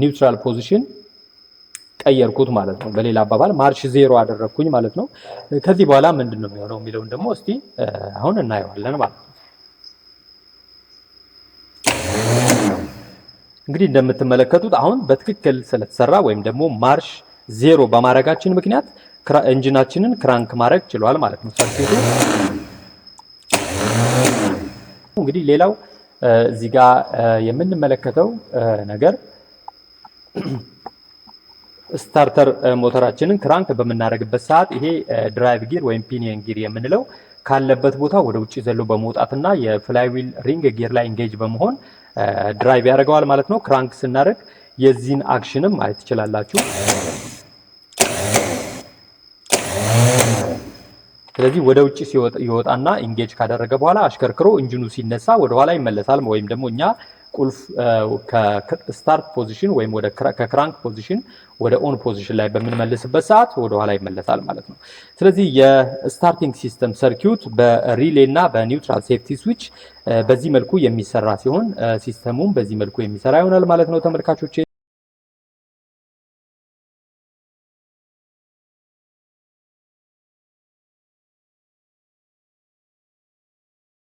neutral position ቀየርኩት ማለት ነው። በሌላ አባባል ማርሽ 0 አደረግኩኝ ማለት ነው። ከዚህ በኋላ ምንድን ነው የሚሆነው የሚለውን ደግሞ እስቲ አሁን እናየዋለን ማለት ነው። እንግዲህ እንደምትመለከቱት አሁን በትክክል ስለተሰራ ወይም ደግሞ ማርሽ 0 በማድረጋችን ምክንያት engine ኣችንን crank ማድረግ ችሏል ማለት ነው circuit ኡ። እንግዲህ ሌላው እዚህ ጋር የምንመለከተው ነገር starter ሞተራችንን crank በምናደርግበት ሰዓት ይሄ drive gear ወይም pinion gear የምንለው ካለበት ቦታ ወደ ውጭ ዘሎ በመውጣትና የ flywheel ring gear ላይ engage በመሆን drive ያደርገዋል ማለት ነው። Crank ስናደርግ የዚህን action ም ማየት ትችላላችሁ። ስለዚህ ወደ ውጭ ይወጣና engage ካደረገ በኋላ አሽከርክሮ engine ኑ ሲነሳ ወደ ኋላ ይመለሳል። ወይም ደግሞ እኛ ቁልፍ ከ start position ወይም ወደ ከ crank position ወደ on position ላይ በምንመልስበት ሰዓት ወደ ኋላ ይመለሳል ማለት ነው። ስለዚህ የ starting system circuit በ relay እና በ neutral safety switch በዚህ መልኩ የሚሰራ ሲሆን system ኡም በዚህ መልኩ የሚሰራ ይሆናል ማለት ነው ተመልካቾቼ።